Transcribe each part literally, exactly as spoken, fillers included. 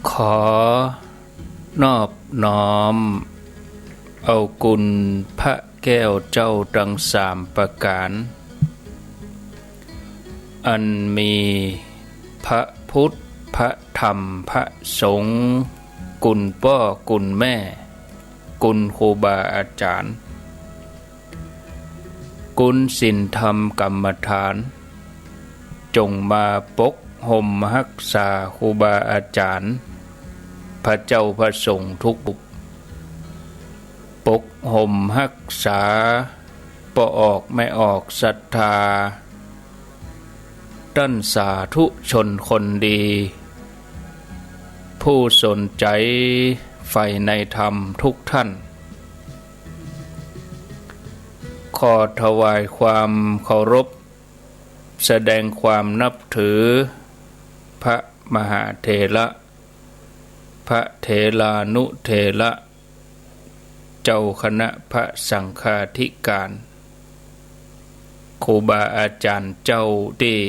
ขอนอบน้อมเอาคุณพระแก้วเจ้าตังสามประก๋าน อันมีพระพุทธ พระธรรม พระสงฆ์ คุณป้อ คุณแม่ คุณครูบาอาจ๋ารย์ คุณศีลธรรมกรรมฐาน จงมาปกห่มฮักษาครูบาอาจ๋ารย์ พระเจ้าพระสงฆ์ทุกรูป ปกห่มฮักษาป้อออกแม่ออกศรัทธา ต้านสาธุชนคนดี ผู้สนใจ๋ใฝ่ในธรรมทุกท่าน ขอถวายความเคารพ แสดงความนับถือ พระมหาเถระ พระเถรานุเถระ เจ้าคณะพระสังฆาธิการ ครูบาอาจ๋ารย์เจ้าตี้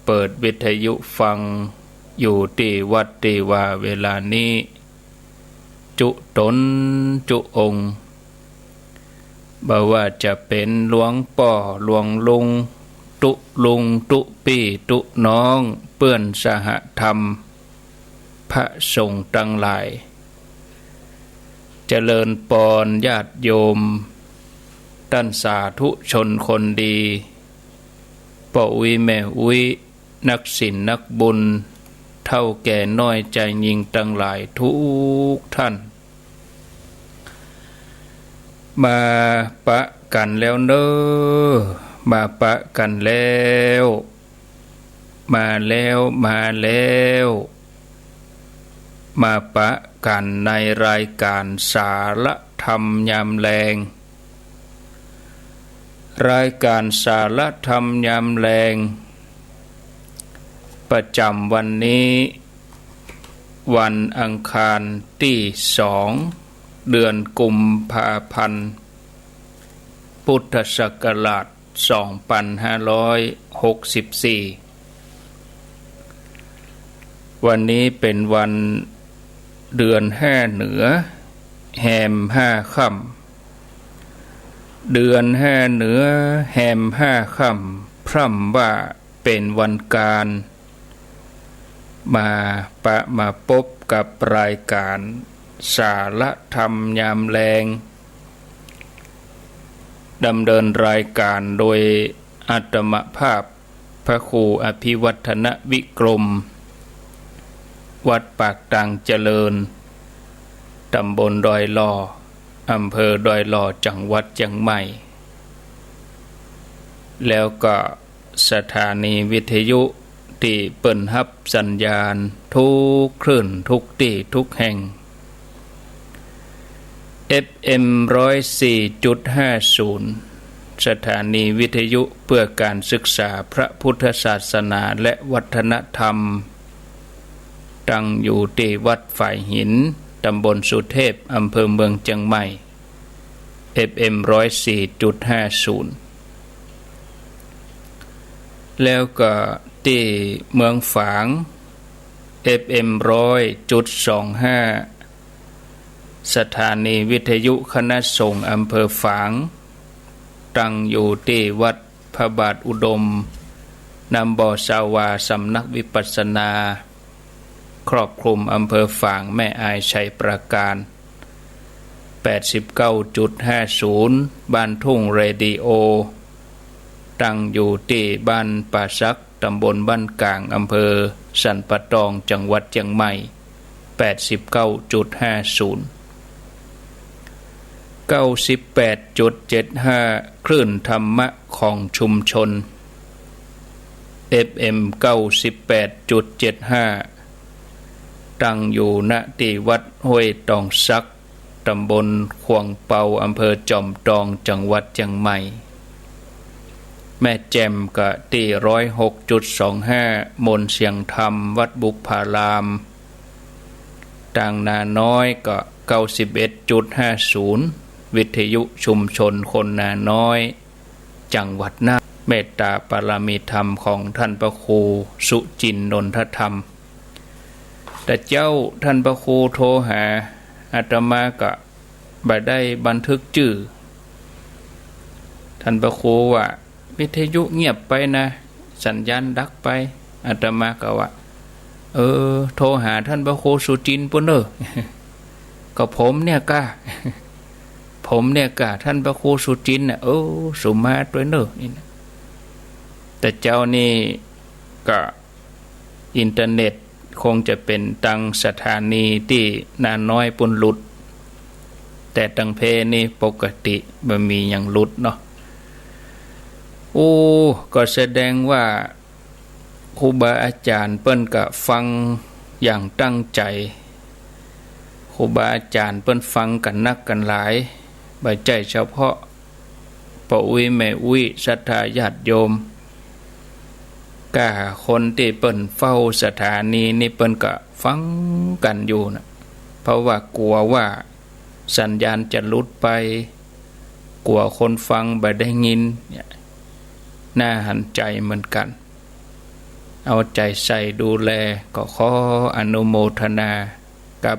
เปิดวิทยุฟังอยู่ตี้วัดตี้วาเวลานี้ จุ๊ต๋นจุ๊องค์ บ่ว่าจะเป๋นหลวงป้อหลวงลุง ตุ๊ลุงตุ๊ปี้ตุ๊น้อง เปื้อนสหธรรม พระสงฆ์ตังหลาย เจริญปอนญาติโยม ต้านสาธุชนคนดี ป้ออุ๊ยแม่อุ๊ย นักศีลนักบุญ เฒ่าแก่น้อยจายญิงตังหลายทุกท่าน มาปะกั๋นแล้วเน่อ มาปะกั๋นแล้ว มาแล้ว มาแล้ว มาปะกั๋นในรายก๋านสาระธรรมยามแลง รายก๋านสาระธรรมยามแลง ประจ๋ำวันนี้ วันอังคารตี้สอง เดือนกุมภาพันธ์ พุทธศักราชสองปันห้าร้อยหกสิบสี่ วันนี้เป๋นวันเดือนห้าเหนือ แฮมห้าค่ำ เดือนห้าเหนือ แฮมห้าค่ำ พร่ำว่าเป๋นวันก๋าน มาปะมาปบกับรายก๋านสาระธรรมยามแลง ดำเนินรายก๋านโดยอาตมาภาพ พระครูอภิวัฒนวิกรม วัดปากตางเจริญ ต๋ำบลดอยหล่อ อำเภอดอยหล่อ จังหวัดเจียงใหม่ แล้วก็สถานีวิทยุตี้เปิ้นฮับสัญญาณทุกคลื่นทุกตี้ทุกแห่ง เอฟเอ็มร้อยสี่จุดห้าศูนย์ สถานีวิทยุเพื่อการศึกษาพระพุทธศาสนาและวัฒนธรรม ตั้งอยู่ตี้วัดฝายหิน ต๋ำบลสุเทพ อำเภอเมืองเจียงใหม่ เอฟเอ็มร้อยสี่จุดห้าศูนย์ แล้วก็ตี้เมืองฝาง เอฟเอ็มร้อยจุดสองห้า สถานีวิทยุคณะสงฆ์อำเภอฝาง ตั้งอยู่ตี้วัดพระบาทอุดม น้ำบ่อสาวา สำนักวิปัสสนา ครอบคลุมอำเภอฝาง แม่อาย ชัยปราการ แปดสิบเก้าจุดห้าศูนย์ บ้านทุ่งเรดิโอ ตั้งอยู่ตี้บ้านป่าสัก ต๋ำบลบ้านก๋าง อำเภอสันป่าตอง จังหวัดเจียงใหม่ แปดสิบเก้าจุดห้าศูนย์ เก้าสิบแปดจุดเจ็ดห้า คลื่นธรรมะของชุมชน เอฟเอ็มเก้าสิบแปดจุดเจ็ดห้า ตั้งอยู่ ณ ตี้วัดห้วยตองสัก ต๋ำบลขวงเปา อำเภอจอมตอง จังหวัดเจียงใหม่ แม่แจ่มก็ตี้ร้อยหกจุดสองห้า มนต์เสียงธรรม วัดบุพพาราม ตางนาน้อยก็เก้าสิบเอ็ดจุดห้าศูนย์ วิทยุชุมชนคนนาน้อย จังหวัดน่าน เมตตาปารมีธรรมของท่านพระครูสุจินต์นนทธรรม ตะเจ๊าต้านพระครูโทรหา อาตมาก็บ่ได้บันทึกจื้อ ต้านพระครูว่า วิทยุเงียบไปนะ สัญญาณดับไป อาตมาก็ว่า เออ โทรหาต้านพระครูสุจินต์ปู้นเน่อ ก็ผมเนี่ยก้า ผมเนี่ยก้า ต้านพระครูสุจินต์น่ะ เออ สุมาตวยเน่อ นี่นะ ตะเจ๊านี่ก็ อินเทอร์เน็ตคงจะเป๋นตังสถานีตี้นาน้อยปู้นหลุด แต่ตังเพนี่ปกติบ่มีหยังหลุดเนาะ โอ้ ก็แสดงว่าครูบาอาจ๋ารย์เปิ้นก็ฟังอย่างตั้งใจ๋ ครูบาอาจ๋ารย์เปิ้นฟังกั๋นนักกั๋นหลาย บ่ใจ้เฉพาะ ป้ออุ๊ยแม่อุ๊ย ศรัทธาญาติโยม ก้าคนตี้เปิ้นเฝ้าสถานีนี่เปิ้นก็ฟังกั๋นอยู่นะ เพราะว่ากั๋วว่าสัญญาณจะหลุดไป กั๋วคนฟังบ่ได้ยินเนี่ย น่าหันใจ๋เหมือนกั๋น เอาใจ๋ใส่ดูแล ก็ขออนุโมทนากับ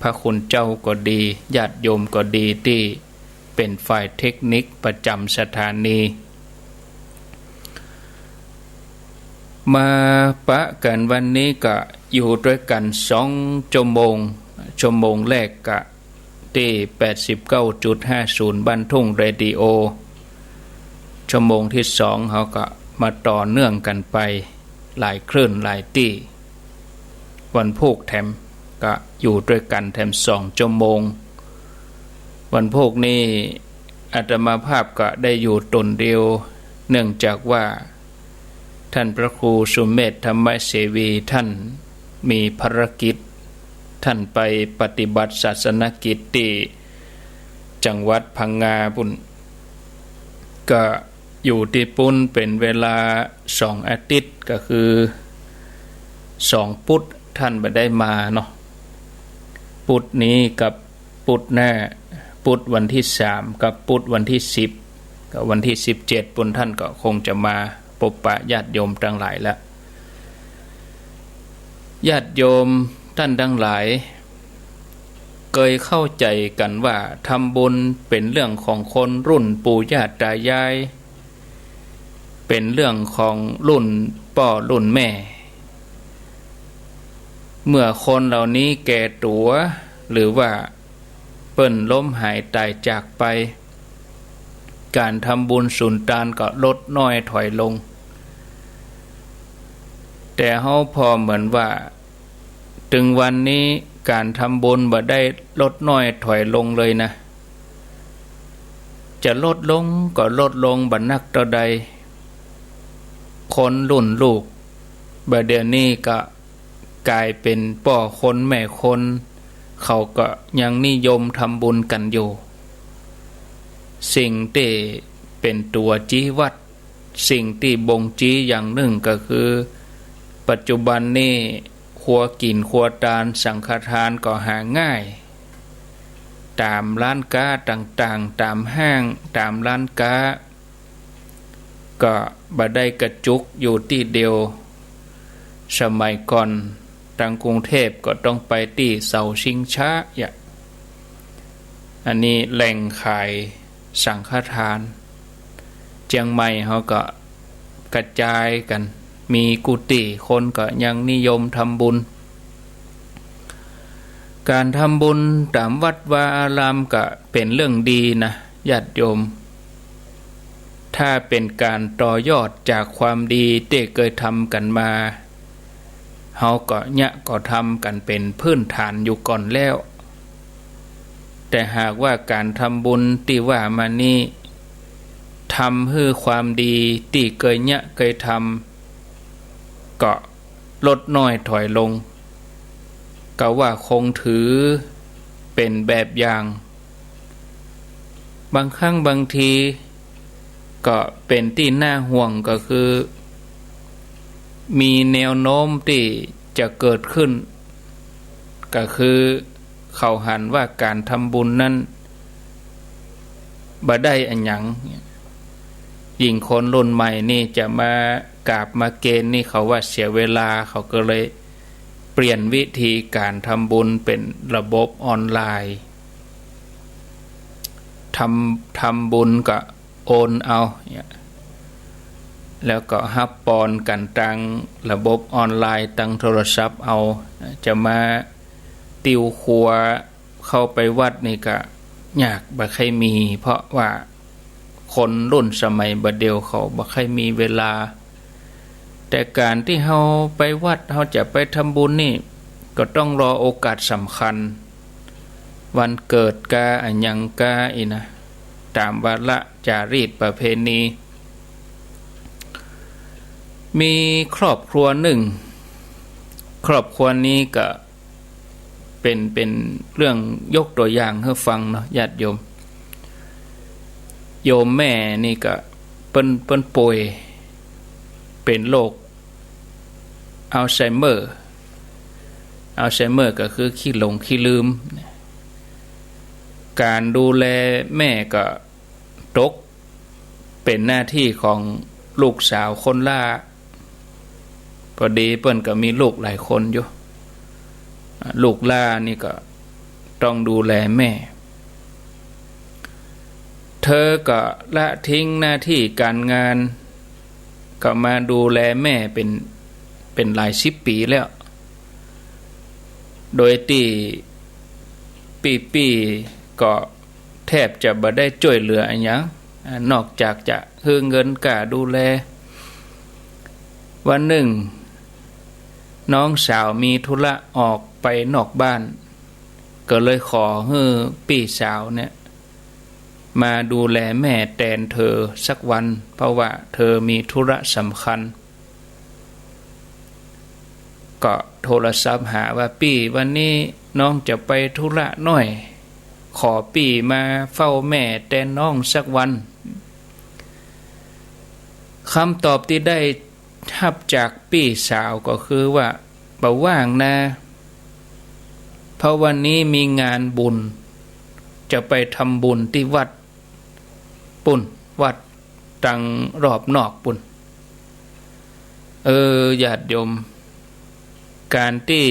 พระคุณเจ้าก็ดี ญาติโยมก็ดี ตี้เป๋นฝ่ายเทคนิคประจ๋ำสถานี มาปะกั๋นวันนี้ก็อยู่ตวยกั๋นสองชั่วโมง ชั่วโมงแรกก็ตี้แปดสิบเก้าจุดห้าศูนย์บ้านทุ่งเรดิโอ ชั่วโมงตี้สองเฮาก็มาต่อเนื่องกั๋นไป หลายคลื่นหลายตี้ วันพูกแถม ก็อยู่ตวยกั๋นแถมสองชั่วโมง วันพูกนี่อาตมาภาพก็ได้อยู่ต๋นเดียว เนื่องจากว่าต้านพระครูสุเมธธรรมเสวีต้านมีภารกิจ ต้านไปปฏิบัติศาสนกิจตี้จังหวัดพังงาปู้น ก็ อยู่ตี้ปู้นเป๋นเวลาสองอาทิตย์ ก็คือสองปุธต้านบ่ได้มาเนาะ ปุธนี้กับปุธหน้า ปุธวันตี้สามกับปุธวันตี้สิบ ก็วันตี้สิบเจ็ดปู้นต้านก็คงจะมาปบปะญาติโยมตังหลายละ ญาติโยมต้านตังหลาย เกยเข้าใจ๋กั๋นว่าทำบุญเป๋นเรื่องของคนรุ่นปู่ย่าต๋ายาย เป๋นเรื่องของรุ่นป้อรุ่นแม่ เมื่อคนเหล่านี้แก่ตั๋ว หรือว่าเปิ้นล้มหายต๋ายจากไป ก๋านทำบุญสุนตานก็ลดน้อยถอยลง แต่เฮาผ่อเหมือนว่า ตึงวันนี้ก๋านทำบุญบ่ได้ลดน้อยถอยลงเลยนะ จะลดลงก็ลดลงบ่นักเต้าใด คนรุ่นลูกบ่าเดี่ยวนี้ก็ก๋ายเป๋นป้อคนแม่คน เขาก็ยังนิยมทำบุญกั๋นอยู่ สิ่งตี้เป๋นตั๋วจี๊วัตร สิ่งตี้บ่งชี้อย่างนึ่งก็คือ ปัจจุบันนี้ครัวกิ๋นครัวตานสังฆทานก็หาง่าย ต๋ามร้านก๊าต่างๆ ต๋ามห้าง ต๋ามร้านก๊า ก็บ่ได้กระจุกอยู่ตี้เดียว สมัยก่อน ตังกรุงเทพฯก็ต้องไปตี้เสาชิงช้า อะ อันนี้แหล่งขายสังฆทาน เจียงใหม่เฮาก็กระจายกั๋น มีกู้ตี้ คนก็ยังนิยมทำบุญ ก๋านทำบุญต๋ามวัดวาอารามก็เป๋นเรื่องดีนะ ญาติโยม ถ้าเป๋นก๋านต่อยอดจากความดีตี้เกยทำกั๋นมา เฮาก็เยียะก็ทำกั๋นเป๋นพื้นฐานอยู่ก่อนแล้ว แต่หากว่าก๋านทำบุญตี้ว่ามานี้ ทำหื้อความดีตี้เกยเยียะเกยทำ ก็ลดน้อยถอยลง ก็ว่าคงถือเป๋นแบบอย่าง บางครั้งบางทีก็เป๋นตี้น่าห่วงก็คือ มีแนวโน้มตี้จะเกิดขึ้น ก็คือเขาหันว่าก๋านทำบุญนั้นบ่ได้อะหยัง ยิ่งคนรุ่นใหม่นี่จะมากราบมาเกณฑ์นี่เขาว่าเสียเวลา เขาก็เลย ปลี่ยนวิธีก๋านทำบุญเป๋นระบบออนไลน์ ทำ ทำบุญก็โอนเอาเนี่ย แล้วก็ฮับปอนกั๋นตางระบบออนไลน์ ตางโทรศัพท์เอา จะมาติวครัว เข้าไปวัดนี่ก็ยาก บ่ใค่มี เพราะว่าคนรุ่นสมัยบ่าเดี่ยวเขาบ่ใค่มีเวลา แต่ก๋านตี้เฮาไปวัด เฮาจะไปทำบุญนี่ ก็ต้องรอโอกาสสำคัญ วันเกิดกา อะหยังกาอี้นะ ต๋ามวาระจารีตประเพณี มีครอบครัวนึ่ง ครอบครัวนี้ก็ เป๋น เป๋นเรื่องยกตั๋วอย่างหื้อฟังเนาะ ญาติโยม โยมแม่นี่ก็เปิ้น เปิ้นป่วยเป๋นโรคอัลไซเมอร์ อัลไซเมอร์ก็คือขี้หลงขี้ลืม ก๋านดูแลแม่ก็ ตกเป๋นหน้าตี้ของลูกสาวคนหล้า ปอดีเปิ้นก็มีลูกหลายคนอยู่ ลูกหล้านี่ก็ต้องดูแลแม่ เธอก็ละทิ้งหน้าตี้ก๋านงาน ก็มาดูแลแม่เป๋น เป๋นหลายสิบปี๋แล้ว โดยตี้ปี้ๆ ก็ แทบจะบ่ได้จ้วยเหลืออะหยัง อ่า นอกจากจะหื้อเงินก้าดูแล วันนึ่ง น้องสาวมีธุระออกไปนอกบ้าน ก็เลยขอหื้อปี้สาวเนี่ย มาดูแลแม่แตนเธอสักวัน เพราะว่าเธอมีธุระสำคัญ ก็โทรศัพท์หาว่า ปี้ วันนี้น้องจะไปธุระหน้อย ขอปี้มาเฝ้าแม่แตนน้องสักวัน กำตอบตี้ได้ฮับจากปี้สาวก็คือว่า บ่ว่างนา เพราะวันนี้มีงานบุญ จะไปทำบุญตี้วัด ปุ้น วัดตางรอบนอกปุ้น เออ ญาติโยม ก๋านตี้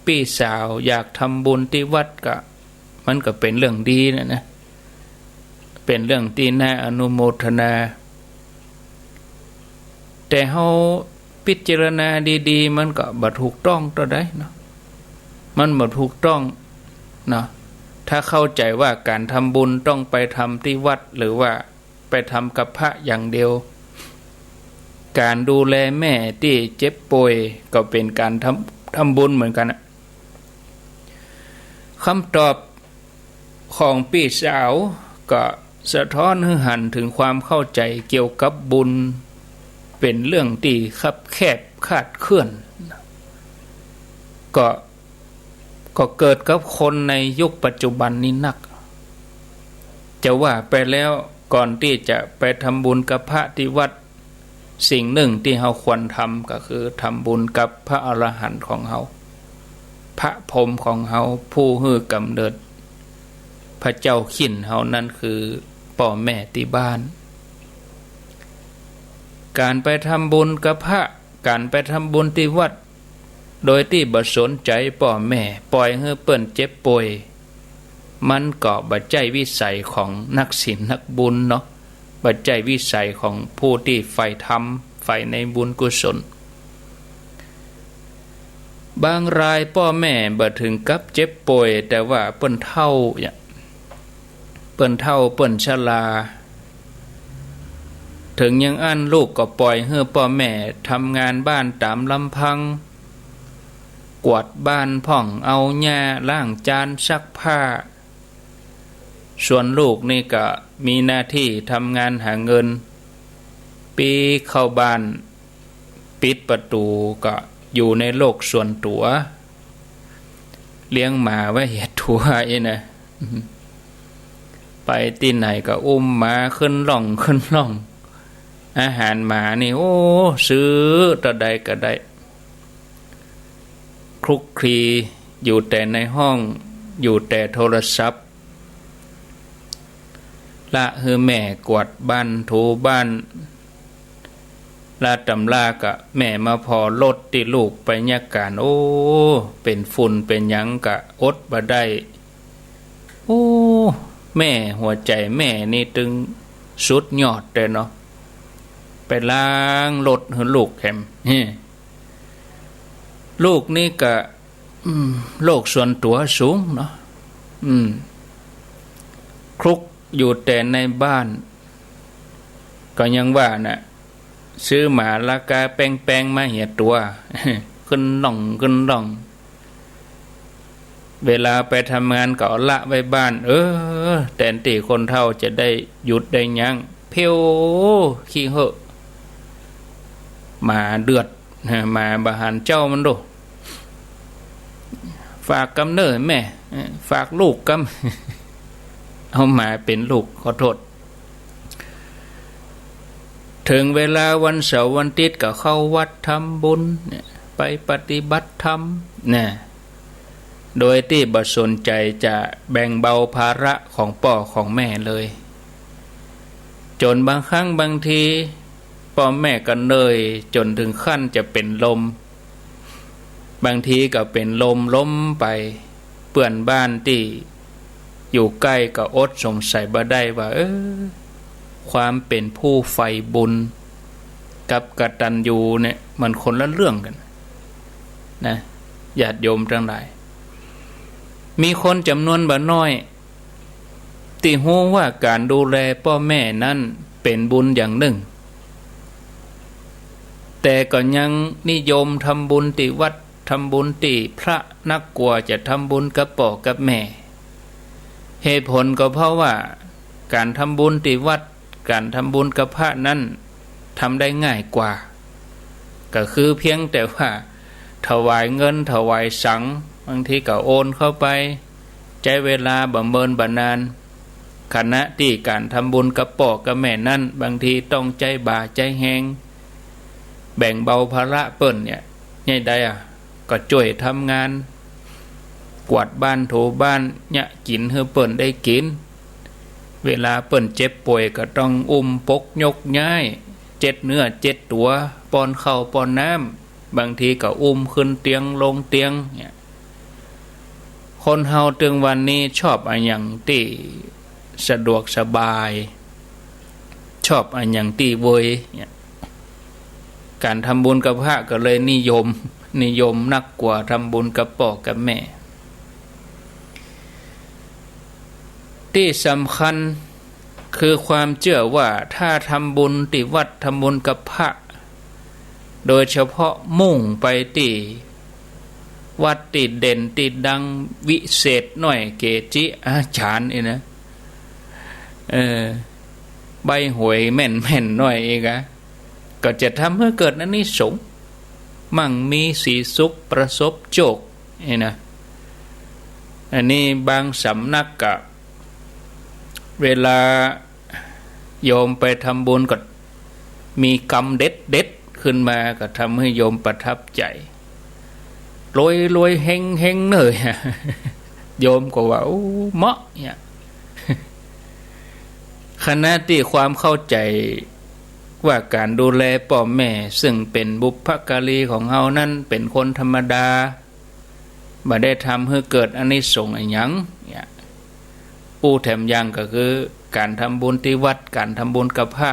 ปี้สาวอยากทำบุญตี้วัดก็ มันก็เป๋นเรื่องดีนะ นะ เป๋นเรื่องตี้น่าอนุโมทนา แต่เฮาพิจารณาดีๆ มันก็บ่ถูกต้องเต้าใดเนาะ มันบ่ถูกต้องเนาะ ถ้าเข้าใจ๋ว่าก๋านทำบุญต้องไปทำตี้วัด หรือว่าไปทำกับพระอย่างเดียว ก๋านดูแลแม่ตี้เจ็บป่วยก็เป๋นก๋านทำ ทำบุญเหมือนกั๋นอะ กำตอบของปี้สาวก็สะท้อนหื้อหันเถิงความเข้าใจ๋เกี่ยวกับบุญ เป๋นเรื่องตี้คับแคบคลาดเคลื่อน ก็ ก็เกิดกับคนในยุคปัจจุบันนี้นัก จะว่าไปแล้วก่อนตี้จะไปทำบุญกับพระตี้วัด สิ่งนึ่งตี้เฮาควรทำก็คือทำบุญกับพระอรหันต์ของเฮา พระพรหมของเฮา ผู้หื้อกำเนิดพระเจ้าขิณเฮานั้นคือป้อแม่ตี้บ้าน ก๋านไปทำบุญกับพระ ก๋านไปทำบุญตี้วัด โดยตี้บ่สนใจ๋ป้อแม่ ป่อยหื้อเปิ้นเจ็บป่วย มันก็บ่ใจ้วิสัยของนักศีลนักบุญเนาะ บ่ใจ้วิสัยของผู้ตี้ใฝ่ธรรม ใฝ่ในบุญกุศล บางรายป้อแม่บ่เถิงกับเจ็บป่วย แต่ว่าเปิ้นเฒ่า เปิ้นเฒ่าเปิ้นชรา เถิงอย่างอั้นลูกก็ป่อยหื้อป้อแม่ทำงานบ้านต๋ามลำพัง กวาดบ้านพ่อง เอาหญ้า ล้างจาน ซักผ้า ส่วนลูกนี่ก็มีหน้าตี้ทำงานหาเงิน ปีเข้าบ้าน ปิดประตู๋ก็อยู่ในโลกส่วนตั๋ว เลี้ยงหมาไว้เหียดตั๋วอี้นะ ไปตี้ไหนก็อุ้มหมาขึ้นล่องขึ้นล่อง อาหารหมานี่ โอ้ ซื้อเต้าใดก็ได้ คลุกคลีอยู่แต่ในห้อง อยู่แต่โทรศัพท์ ละหื้อแม่กวาดบ้านถูบ้าน ลาต๋ำลาก็แม่มาผ่อรถตี้ลูกไปเยียะก๋าน โอ้ เป๋นฝุ่นเป๋นหยังก็อดบ่ได้ โอ้ แม่ หัวใจ๋แม่นี่ตึงสุดยอดเลยเนาะ ไปล้างรถหื้อลูกแถม ลูกนี่ก็ อืม โลกส่วนตั๋วสูงเนาะ อืม คลุกอยู่แต่ในบ้าน ก็ยังว่าน่ะ ซื้อหมาราคาแปงๆ มาเหียตั๋ว ขึ้นล่อง ขึ้นล่อง เวลาไปทำงานก็เอาละไว้บ้าน เออ แตนตี้คนเฒ่าจะได้หยุดได้ยั้ง เผี้ยว ขี้เหอะ หมาเดือด หมาบ่หันเจ้ามันโด ฝากกำเน่อแม่ เออ ฝากลูกกำ เอาหมาเป๋นลูก ขอโต้ษ เถิงเวลาวันเสาร์วันอาทิตย์ก็เข้าวัดทำบุญเนี่ย ไปปฏิบัติธรรมเนี่ย โดยตี้บ่สนใจ๋จะแบ่งเบาภาระของป้อของแม่เลย จ๋นบางครั้งบางที ป้อแม่ก็เหนื่อยจ๋นเถิงขั้นจะเป๋นลม บางทีก็เป๋นลมล้มไป เปื้อนบ้านตี้อยู่ใก้ก็อดสงสัยบ่ได้ว่า เออ ความเป๋นผู้ใฝ่บุญกับกตัญญูเนี่ย มันคนละเรื่องกั๋นนะ ญาติโยมตังหลาย มีคนจ๋ำนวนบ่น้อย ตี้ฮู้ว่าก๋านดูแลป้อแม่นั้นเป๋นบุญอย่างนึ่ง แต่ก็ยังนิยมทำบุญตี้วัด ทำบุญตี้พระนักกว่าจะทำบุญกับป้อกับแม่ เหตุผลก็เพราะว่าก๋านทำบุญตี้วัด ก๋านทำบุญกับพระนั้นทำได้ง่ายกว่า ก็คือเพียงแต่ว่าถวายเงินถวายสัง บางทีก็โอนเข้าไป ใจ๊เวลาบ่เมินบ่นาน ขณะตี้ก๋านทำบุญกับป้อกับแม่นั้น บางทีต้องใจ๊บ่าใจ๊แฮง แบ่งเบาภาระเปิ้นเนี่ย ไงได้อะ ก็จ้วยทำงาน กวาดบ้านถูบ้าน เยียะกิ๋นหื้อเปิ้นได้กิ๋น เวลาเปิ้นเจ็บป่วยก็ต้องอุ้มปกยกย้าย เจ็ดเนื้อเจ็ดตั๋ว ป้อนข้าวป้อนน้ำ บางทีก็อุ้มขึ้นเตียงลงเตียงเนี่ย คนเฮาตึงวันนี้ชอบอะหยังตี้สะดวกสบาย ชอบอะหยังตี้เวยเนี่ย ก๋านทำบุญกับพระก็เลยนิยม นิยมนักกว่าทำบุญกับป้อกับแม่ ตี้สำคัญคือความเจื้อว่าถ้าทำบุญตี้วัดทำบุญกับพระ โดยเฉพาะมุ่งไปตี้วัดตี้เด่นตี้ดังวิเศษหน้อยเกจิอาจ๋ารย์นี่นะ เออ ใบ้หวยแม่นๆ หน้อยอีกอะ ก็จะทำหื้อเกิดอานิสงส์ มั่งมีสีสุขประสบโชคนี่นะ อันนี้บางสำนักก็ เวลาโยมไปทำบุญก็มีกำเด็ดๆ ขึ้นมาก็ทำหื้อโยมประทับใจ๋ รวยๆ เฮงๆ เลยอะ โยมก็ว่า โอ้ เหมาะเนี่ย ขณะตี้ความเข้าใจ๋ว่าก๋านดูแลป้อแม่ซึ่งเป๋นบุพการีของเฮานั้นเป๋นคนธรรมดา บ่ได้ทำหื้อเกิดอานิสงส์อะหยังเนี่ย อู้แถมอย่างก็คือก๋านทำบุญตี้วัด ก๋านทำบุญกับพระ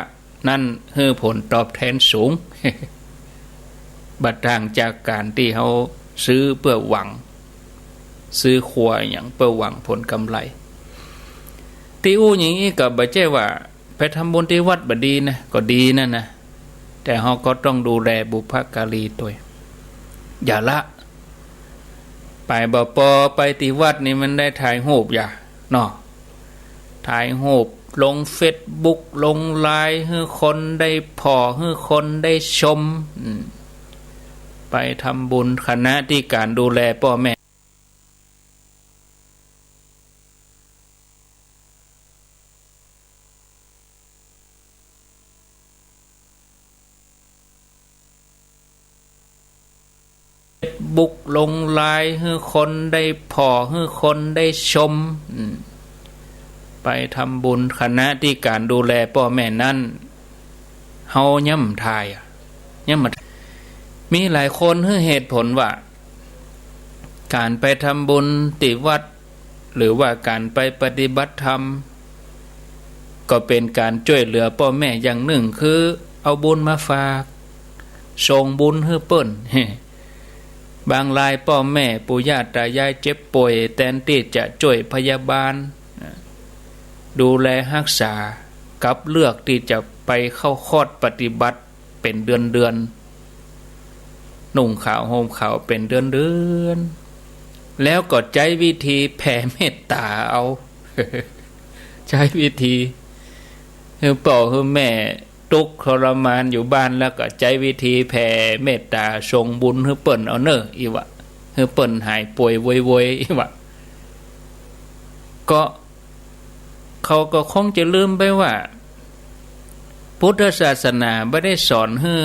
นั้นหื้อผลตอบแทนสูง บ่ต่างจากก๋านตี้เฮาซื้อเปื้อหวัง ซื้อครัวอะหยังเปื้อหวังผลกำไร ตี้อู้อย่างอี้ก็บ่ใจ้ว่าไปทำบุญตี้วัดบ่ดีนะ ก็ดีนั่นนะ แต่เฮาก็ต้องดูแลบุพการีตวย อย่าละ ไปบ่ปอ ไปตี้วัดนี่มันได้ถ่ายรูปอย่าเนาะ ถ่ายรูปลงเฟซบุ๊ก ลงไลน์ หื้อคนได้ผ่อ หื้อคนได้ชม อืม ไปทำบุญ ขณะตี้ก๋านดูแลป้อแม่ เฟซบุ๊ก ลงไลน์ หื้อคนได้ผ่อ หื้อคนได้ชม อืม ไปทำบุญ ขณะตี้ก๋านดูแลป้อแม่นั้น เฮาย่ำถ่ายอะ เนี่ยมา มีหลายคนหื้อเหตุผลว่า ก๋านไปทำบุญตี้วัด หรือว่าก๋านไปปฏิบัติธรรม ก็เป๋นก๋านจ้วยเหลือป้อแม่อย่างนึ่ง คือเอาบุญมาฝาก ส่งบุญหื้อเปิ้น บางรายป้อแม่ปู่ย่าตายายเจ็บป่วย แตนตี้จะจ้วยพยาบาล ดูแลฮักษา กลับเลือกตี้จะไปเข้าคอร์สปฏิบัติเป๋นเดือนๆ นุ่งขาวห่มขาวเป๋นเดือนๆ แล้วก็ใจ๊วิธีแผ่เมตต๋าเอา ใจ๊วิธี หื้อป้อหื้อแม่ตุ๊กข์ทรมานอยู่บ้าน แล้วก็ใจ๊วิธีแผ่เมตต๋าส่งบุญหื้อเปิ้นเอาเน่อ อี้วะ หื้อเปิ้นหายป่วยโวยๆ อี้วะ ก็ เขาก็คงจะลืมไปว่า พุทธศาสนาบ่ได้สอนหื้อ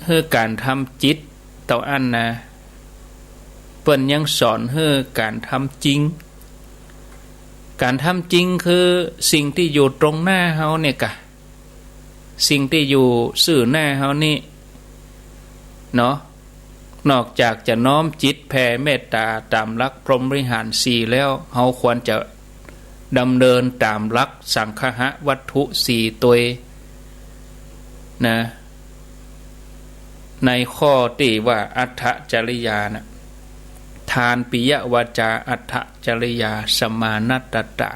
หื้อก๋านทำจิตเต้าอั้นนะ เปิ้นยังสอนหื้อก๋านทำจริง ก๋านทำจริงคือสิ่งตี้อยู่ตรงหน้าเฮาเนี่ยกะ สิ่งตี้อยู่ซื่อหน้าเฮานี่เนาะ นอกจากจะน้อมจิตแผ่เมตต๋าต๋ามหลักพรหมวิหารสี่แล้ว เฮาควรจะดำเนินต๋ามหลักสังคหวัตถุสี่ตวยนะ ในข้อตี้ว่าอัตถจริยานะ ทาน ปิยวาจา อัตถจริยา สมานัตตา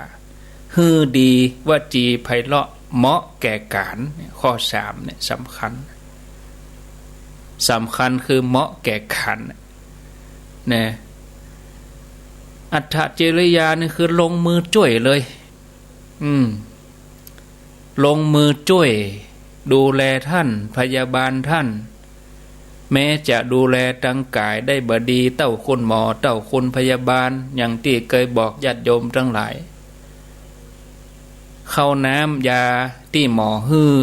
หื้อดี วจีไพเราะ เหมาะแก่ก๋าน เนี่ย ข้อสามเนี่ยสำคัญ สำคัญคือเหมาะแก่ก๋าน นะ อัตถจริยานี่คือลงมือจ้วยเลย อืม ลงมือจ้วย ดูแลต้าน พยาบาลต้าน แม้จะดูแลตางก๋ายได้บ่ดีเต้าคุณหมอ เต้าคุณพยาบาล อย่างตี้เกยบอกญาติโยมตังหลาย ข้าวน้ำยาตี้หมอหื้อ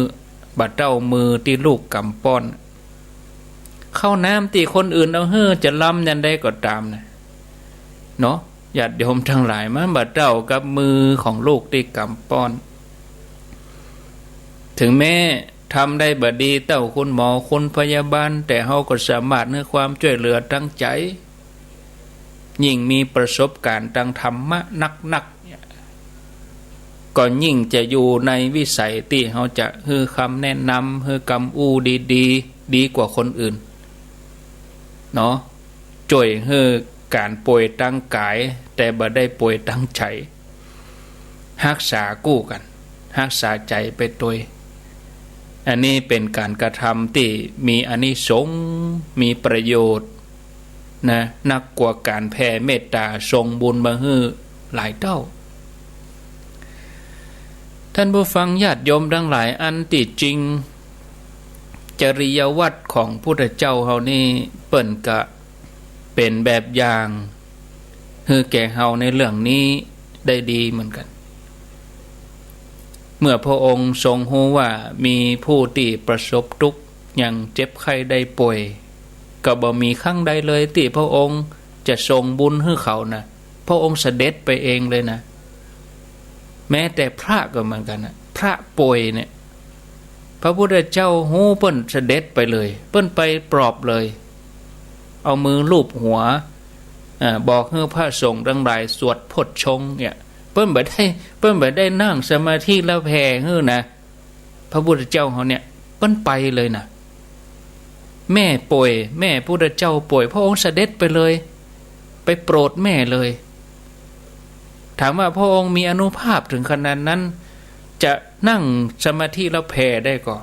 บ่เต้ามือตี้ลูกกำป้อน ข้าวน้ำตี้คนอื่นเอาหื้อจะลำยานใดก็ต๋ามนะ เนาะ ญาติโยมตังหลาย มันบ่เต้ากับมือของลูกตี้กำป้อน ถึงแม้ทำได้บ่ดีเต้าคุณหมอคุณพยาบาล แต่เฮาก็สามารถหื้อความจ้วยเหลือตางใจ๋ ยิ่งมีประสบก๋ารณ์ตางธรรมะนักๆ เนี่ย ก็ยิ่งจะอยู่ในวิสัยตี้เฮาจะหื้อคำแนะนำ หื้อกำอู้ดีๆ ดีกว่าคนอื่น เนาะ จ้วยหื้อก๋านป่วยตางก๋าย แต่บ่ได้ป่วยตางใจ๋ ฮักษากู้กั๋น ฮักษาใจ๋ไปตวย อันนี้เป๋นก๋านกระทำตี้มีอานิสงส์ มีประโยชน์ นะ นักกว่าก๋านแผ่เมตต๋าส่งบุญมาหื้อหลายเต้า ท่านผู้ฟังญาติโยมตังหลาย อันตี้จริง จริยวัตรของพุทธเจ้าเฮานี่ เปิ้นกะเป๋นแบบอย่าง หื้อแก่เฮาในเรื่องนี้ได้ดีเหมือนกั๋น เมื่อพระองค์ทรงฮู้ว่ามีผู้ตี้ประสบตุ๊กข์อย่างเจ็บไข้ได้ป่วย ก็บ่มีครั้งใดเลยตี้พระองค์จะส่งบุญหื้อเขานะ พระองค์เสด็จไปเองเลยนะ แม้แต่พระก็เหมือนกั๋นนะ พระป่วยเนี่ย พระพุทธเจ้าฮู้เปิ้นเสด็จไปเลย เปิ้นไปปลอบเลย เอามือลูบหัว อ่า บอกหื้อพระสงฆ์ตังหลายสวดโพชฌงค์เนี่ย เปิ้นบ่ได้ เปิ้นบ่ได้นั่งสมาธิแล้วแผ่หื้อนะ พระพุทธเจ้าเฮาเนี่ย เปิ้นไปเลยนะ แม่ป่วย แม่พุทธเจ้าป่วย พระองค์เสด็จไปเลย ไปโปรดแม่เลย ถามว่าพระองค์มีอานุภาพถึงขนาดนั้น จะนั่งสมาธิแล้วแผ่ได้ก่อ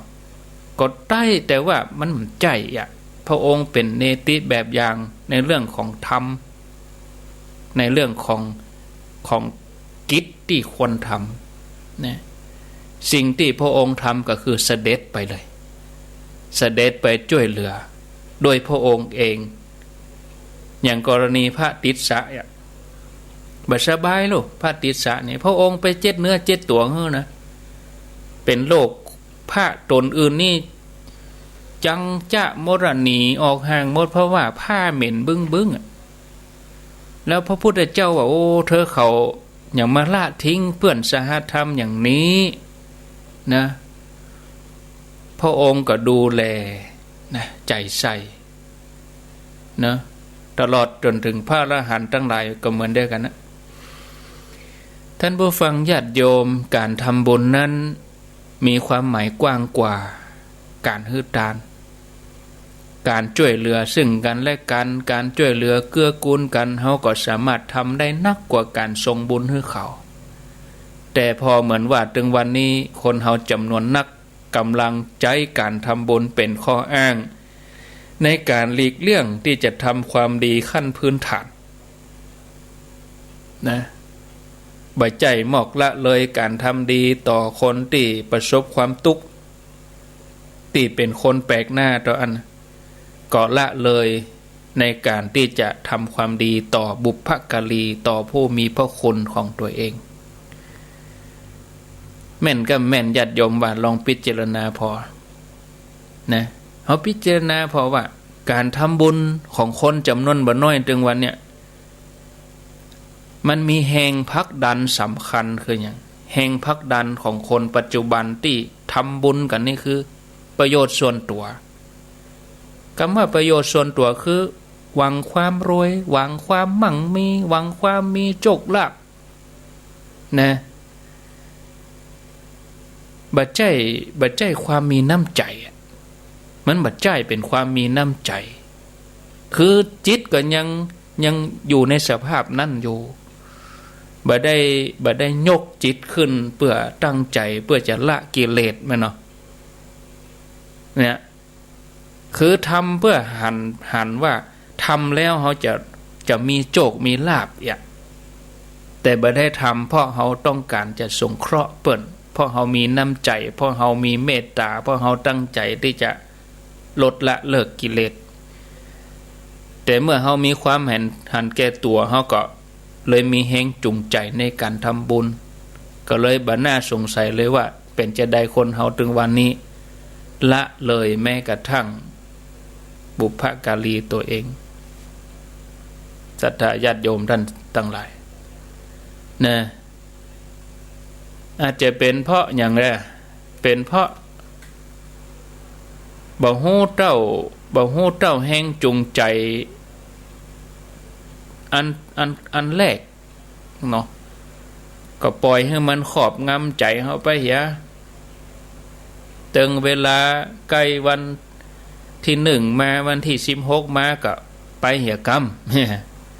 ก็ได้ แต่ว่ามันบ่ใจ้อะ พระองค์เป๋นเนติแบบอย่างในเรื่องของธรรม ในเรื่องของ ของกิจตี้ควรทำนะ สิ่งตี้พระองค์ทำก็คือเสด็จไปเลย เสด็จไปจ้วยเหลือด้วยพระองค์เอง อย่างกรณีพระติสสะอะ บ่สบายลูก พระติสสะนี่ พระองค์ไปเจ็ดเนื้อเจ็ดตั๋วหื้อนะ เป๋นโรค พระต๋นอื่นนี่ จังจะหมดอะ หนีออกห่างหมด เพราะว่าผ้าเหม็นบึ้งๆ อะ แล้วพระพุทธเจ้าว่า โอ้ เธอเขายังมาละทิ้งเปื้อนสหธรรมอย่างนี้นะ พระองค์ก็ดูแลนะ ใจ๋ใส่เนาะ ตลอดจ๋นเถิงพระอรหันต์ตังหลายก็เหมือนเดียวกั๋นนะ ท่านผู้ฟังญาติโยม ก๋านทำบุญนั้นมีความหมายกว้างกว่าก๋านหื้อตาน ก๋านจ้วยเหลือซึ่งกั๋นและกั๋น ก๋านจ้วยเหลือเกื้อกูลกั๋น เฮาก็สามารถทำได้นักกว่าก๋านส่งบุญหื้อเขา แต่ผ่อเหมือนว่าเถิงวันนี้คนเฮาจ๋ำนวนนัก ก่ำลังใจ๊ก๋านทำบุญเป๋นข้ออ้าง ในก๋านหลีกเลี่ยงตี้จะทำความดีขั้นพื้นฐานนะ บ่ใจ้มอกละเลยก๋านทำดีต่อคนตี้ประสบความตุ๊กข์ ตี้เป๋นคนแปลกหน้าเต้าอั้น ก็ละเลย ในก๋านตี้จะทำความดีต่อบุพการี ต่อผู้มีพระคุณของตั๋วเอง แม่นก้าแม่น ญาติโยมว่า ลองพิจารณาผ่อนะ เฮาพิจารณาผ่อว่า ก๋านทำบุญของคนจ๋ำนวนบ่น้อยเถิงวันเนี่ย มันมีแฮงผลักดันสำคัญคือหยัง แฮงผลักดันของคนปัจจุบันตี้ทำบุญกั๋นนี่คือประโยชน์ส่วนตั๋ว กำว่าประโยชน์ส่วนตั๋วคือหวังความรวย หวังความมั่งมี หวังความมีโชคลาภนะ บ่ใจ้ บ่ใจ้ความมีน้ำใจ๋อะ มันบ่ใจ้เป๋นความมีน้ำใจ๋ คือจิตก็ยัง ยังอยู่ในสภาพนั้นอยู่ บ่ได้ บ่ได้ยกจิตขึ้นเปื้อตั้งใจ๋เปื้อจะละกิเลสแม่นเนาะ เนี่ย คือทำเปื้อหัน หันว่าทำแล้วเฮาจะ จะมีโชคมีลาภอะ แต่บ่ได้ทำเพราะเฮาต้องก๋านจะสงเคราะห์เปิ้น เพราะเฮามีน้ำใจ๋ เพราะเฮามีเมตต๋า เพราะเฮาตั้งใจ๋ตี้จะ ลดละเลิกกิเลส แต่เมื่อเฮามีความหัน หันแก่ตั๋ว เฮาก็เลยมีแฮงจูงใจ๋ในก๋านทำบุญ ก็เลยบ่น่าสงสัยเลยว่าเป๋นจาใดคนเฮาเถิงวันนี้ ละเลยแม้กระทั่งบุพการีตั๋วเอง ศรัทธาญาติโยมต้านตังหลายนะ อาจจะเป๋นเพราะหยังแล เป๋นเพราะบ่ฮู้เต้า บ่ฮู้เต้าแฮงจูงใจ๋อัน อัน อันแรกเนาะ ก็ป่อยหื้อมันครอบงำใจ๋เฮาไปเหีย เถิงเวลาใก้วันตี้หนึ่งมา วันตี้สิบหกมาก็ไปเหียก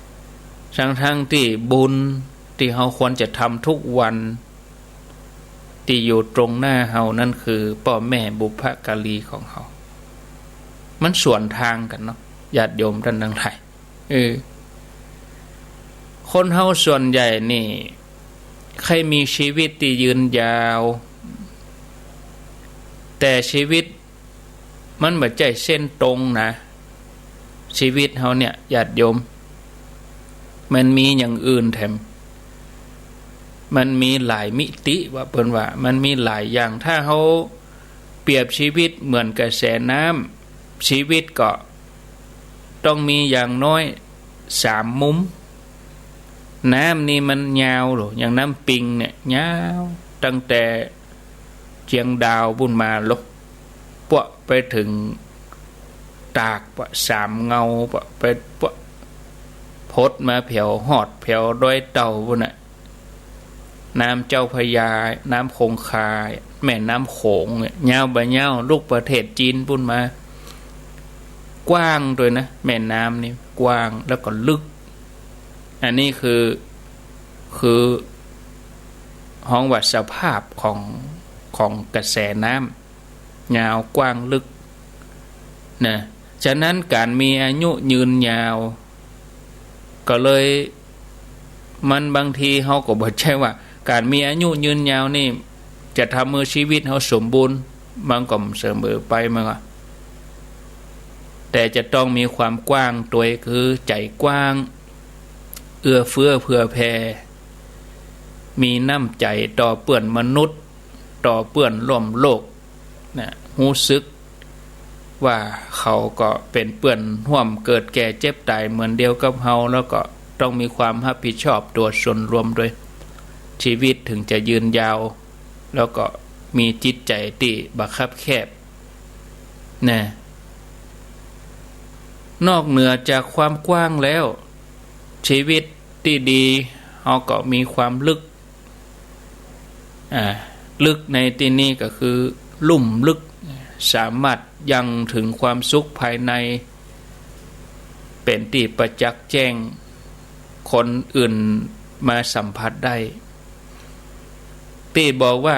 ำ ทั้งๆ ตี้บุญตี้เฮาควรจะทำทุกวัน ตี้อยู่ตรงหน้าเฮานั้นคือป้อแม่บุพการีของเฮา มันสวนตางกั๋นเนาะ ญาติโยมต้านตังหลาย เออ คนเฮาส่วนใหญ่นี่ใค่มีชีวิตตี้ยืนยาว แต่ชีวิตมันบ่ใจ้เส้นตรงนะ ชีวิตเฮาเนี่ย ญาติโยม มันมีอย่างอื่นแถม มันมีหลายมิติ ว่าเปิ้นว่า มันมีหลายอย่าง ถ้าเฮาเปรียบชีวิตเหมือนกระแสน้ำ ชีวิตก็ต้องมีอย่างน้อยสามมุม น้ำนี่มันยาวโหล่ะ อย่างน้ำปิงเนี่ยยาว ตั้งแต่เจียงดาวปู๊นมาโหล่ะ ปะไปเถิงตาก ปะสามเงา ปะไป ปะพดมาแผวฮอดแผวดอยเต่าปู๊นน่ะ น้ำเจ้าพระยา น้ำคงคา แม่น้ำโขงเนี่ย ยาวบ่ยาว ลุกประเทศจีนปู๊นมา กว้างตวยนะ แม่น้ำนี่กว้างแล้วก็ลึก อันนี้คือ คือฮ้องว่าสภาพของ ของกระแสน้ำ ยาวกว้างลึกนะ ฉะนั้นก๋านมีอายุยืนยาว ก็เลย มันบางทีเฮาก็บ่ใจ้ว่าก๋านมีอายุยืนยาวนี่จะทำหื้อชีวิตเฮาสมบูรณ์ มันก็บ่เสมอไป มันก็ แต่จะต้องมีความกว้างตวย คือใจ๋กว้าง เอื้อเฟื้อเผื่อแผ่ มีน้ำใจ๋ต่อเปื้อนมนุษย์ ต่อเปื้อนร่วมโลกนะ ฮู้สึกว่าเขาก็เป๋นเปื้อนฮ่วมเกิดแก่เจ็บต๋ายเหมือนเดียวกับเฮา แล้วก็ต้องมีความฮับผิดชอบต่อส่วนรวมตวย ชีวิตเถิงจะยืนยาว แล้วก็มีจิตใจ๋ตี้บ่คับแคบ นะ นอกเหนือจากความกว้างแล้ว ชีวิตตี้ดีเฮาก็มีความลึก อ่า ลึกในตี้นี้ก็คือลุ่มลึก สามารถยังเถิงความสุขภายใน เป๋นตี้ประจักษ์แจ้ง คนอื่นมาสัมผัสได้ ตี้บอกว่า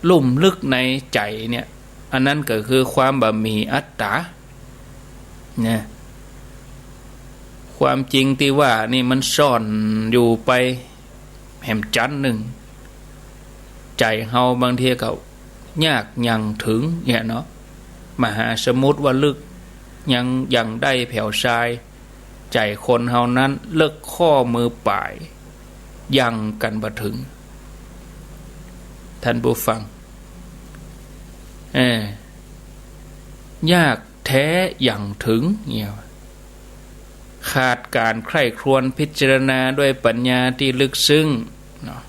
ลุ่มลึกในใจ๋เนี่ย อันนั้นก็คือความบ่มีอัตต๋า นะ ความจริงตี้ว่านี่มันซ่อนอยู่ไปแหมจั้นนึ่ง ใจ๋เฮาบางทีก็ยากยังเถิงเนี่ยเนาะ มหาสมุทรว่าลึก ยังยังได้แผวซาย ใจ๋คนเฮานั้นเลิกข้อมือป๋าย ยังกั๋นบ่เถิง ท่านผู้ฟัง เออ ยากแต๊ยังเถิงเนี่ย ขาดก๋านใคร่ครวญพิจารณาด้วยปัญญาตี้ลึกซึ้งเนาะ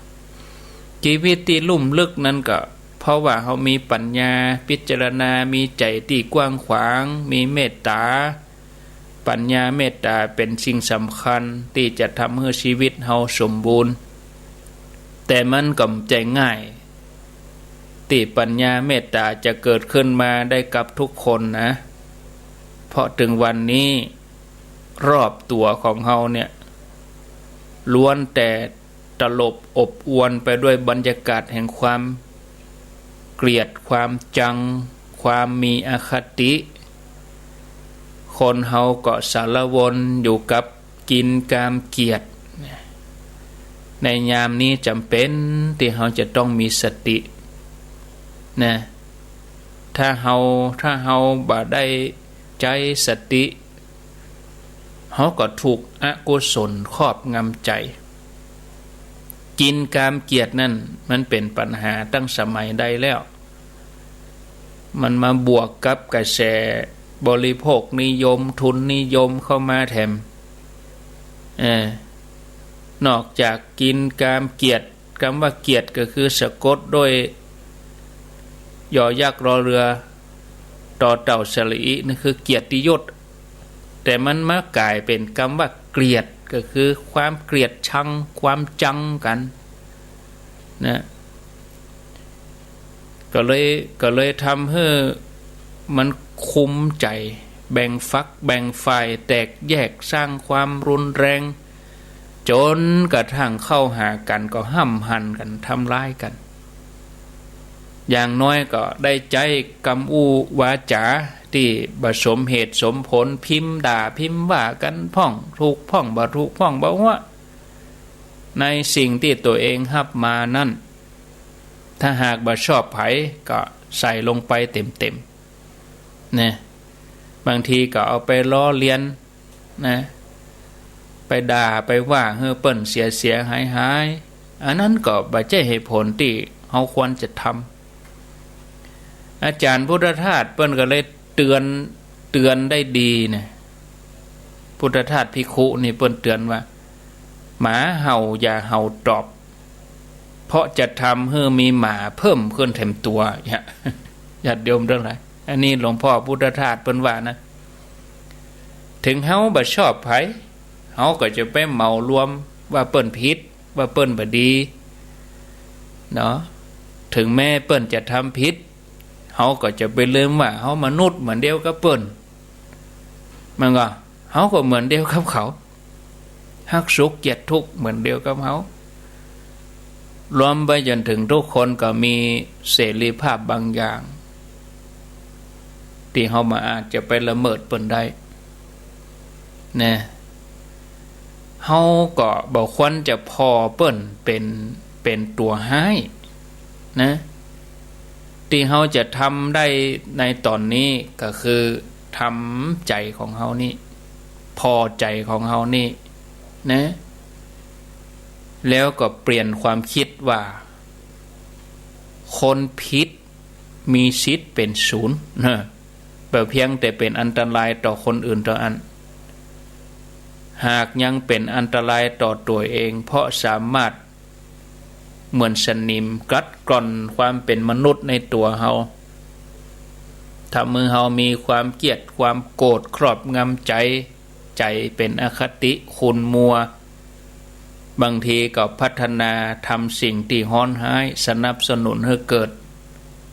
ชีวิตตี้ลุ่มลึกนั้นก็เพราะว่าเฮามีปัญญาพิจารณา มีใจ๋ตี้กว้างขวาง มีเมตต๋า ปัญญาเมตต๋าเป๋นสิ่งสำคัญตี้จะทำหื้อชีวิตเฮาสมบูรณ์ แต่มันก็บ่ใจ้ง่าย ตี้ปัญญาเมตต๋าจะเกิดขึ้นมาได้กับทุกคนนะ เพราะเถิงวันนี้รอบตั๋วของเฮาเนี่ย ล้วนแต่ตลบอบอวลไปด้วยบรรยากาศแห่งความเกลียด ความจัง ความมีอคติ คนเฮาก็สารวนอยู่กับกินกามเกียรติ ในยามนี้จ๋ำเป๋นตี้เฮาจะต้องมีสติ นะ ถ้าเฮา ถ้าเฮาบ่ได้ใจ๊สติ เฮาก็ถูกอกุศลครอบงำใจ๋ กินกามเกียรตินั้นมันเป๋นปัญหาตั้งสมัยใดแล้ว มันมาบวกกับกระแสบริโภคนิยม ทุนนิยมเข้ามาแถม เออ นอกจากกินกามเกียรติ กำว่าเกียรติก็คือสะกดด้วย ยอยักษ์ รอเรือ ตอเต่า สระอิ นั่นคือเกียรติยศ แต่มันมากลายเป๋นกำว่าเกลียด ก็คือความเกลียดชัง ความจังกั๋นนะ ก็เลย ก็เลยทำหื้อมันขุมใจ๋ แบ่งฝักแบ่งฝ่าย แตกแยก สร้างความรุนแรง จ๋นกระทั่งเข้าหากั๋นก็ห้ำหั่นกั๋น ทำร้ายกั๋น อย่างน้อยก็ได้ใจ๊กำอู้วาจ๋าตี้บ่สมเหตุสมผล พิมพ์ด่าพิมพ์ว่ากั๋นพ่องถูกพ่องบ่ถูกพ่องบ่หัว ในสิ่งตี้ตั๋วเองฮับมานั้น ถ้าหากบ่ชอบใผก็ใส่ลงไปเต็มๆ นะ บางทีก็เอาไปล้อเลียน นะ ไปด่าไปว่าหื้อเปิ้นเสียเสียหายหาย อันนั้นก็บ่ใจ้เหตุผลตี้เฮาควรจะทำ อาจ๋ารย์พุทธทาสเปิ้นก็เลยเตือน เตือนได้ดีนะ พุทธทาสภิกขุนี่เปิ้นเตือนว่า หมาเห่าอย่าเห่าตอบ เพราะจะทำหื้อมีหมาเพิ่มขึ้นแถมตั๋วเนี่ย ญาติโยมตังหลาย อันนี้หลวงพ่อพุทธทาสเปิ้นว่านะ เถิงเฮาบ่ชอบใผ เฮาก็จะไปเหมารวมว่าเปิ้นผิด ว่าเปิ้นบ่ดี เนาะ เถิงแม้เปิ้นจะทำผิด เฮาก็จะไปลืมว่าเฮามนุษย์เหมือนเดียวกับเปิ้น มันก็ เฮาก็เหมือนเดียวกับเขา ฮักสุขเกลียดทุกข์เหมือนเดียวกับเฮา รวมไปจ๋นเถิงทุกคนก็มีเสรีภาพบางอย่าง ตี้เฮาบ่อาจจะไปละเมิดเปิ้นได้ นะ เฮาก็บ่ควรจะผ่อเปิ้นเป๋น เป๋นตั๋วฮ้าย นะ ตี้เฮาจะทำได้ในต๋อนนี้ก็คือทำใจ๋ของเฮานี่ ผ่อใจ๋ของเฮานี่ นะ แล้วก็เปลี่ยนความคิดว่า คนผิดมีสิทธิ์เป๋นศูนย์ นะ บ่เพียงแต่เป๋นอันตรายต่อคนอื่นเต้าอั้น หากยังเป๋นอันตรายต่อตั๋วเอง เพราะสามารถเหมือนสนิมกัดกร่อนความเป๋นมนุษย์ในตั๋วเฮา ทำหื้อเฮามีความเคียดความโกรธครอบงำใจ๋ ใจ๋เป๋นอคติขุ่นมัว บางทีก็พัฒนาทำสิ่งตี้ฮ้อนฮ้าย สนับสนุนหื้อเกิด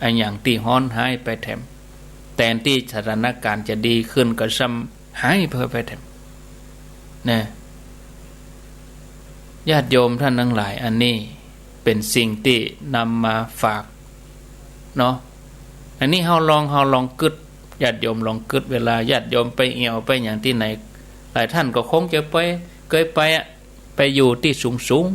อะหยังตี้ฮ้อนฮ้ายไปแถม แตนตี้สถานก๋ารณ์จะดีขึ้นก็ซ้ำฮ้ายไป ไปแถม นะ ญาติโยมต้านตังหลาย อันนี้เป๋นสิ่งตี้นำมาฝากเนาะ อันนี้เฮาลอง เฮาลองกึ๊ด ญาติโยมลองกึ๊ด เวลาญาติโยมไปเอี่ยวไปหยังตี้ไหน หลายต้านก็คงจะไป เกยไปอะ ไปอยู่ตี้สูง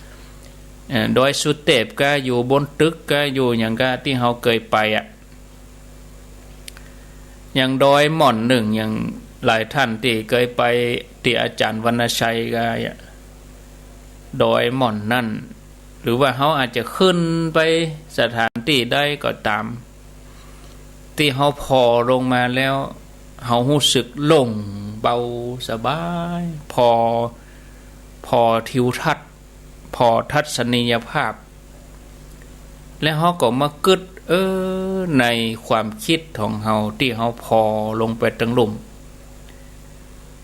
ๆ เอ่อ ดอยสุเตปกา อยู่บนตึกกา อยู่หยังกา ตี้เฮาเกยไปอะ อย่างดอยหม่อนนึ่ง อย่างหลายต้านตี้เกยไปตี้อาจ๋ารย์วรรณชัยกาอะ ดอยหม่อนนั่น หรือว่าเฮาอาจจะขึ้นไปสถานตี้ใดก็ต๋าม ตี้เฮาผ่อลงมาแล้ว เฮาฮู้สึกโล่งเบาสบาย ผ่อ ผ่อทิวทัศน์ ผ่อทัศนียภาพ แล้วเฮาก็มากึ๊ด เออ ในความกึ๊ดของเฮาตี้เฮาผ่อลงไปตังลุ่ม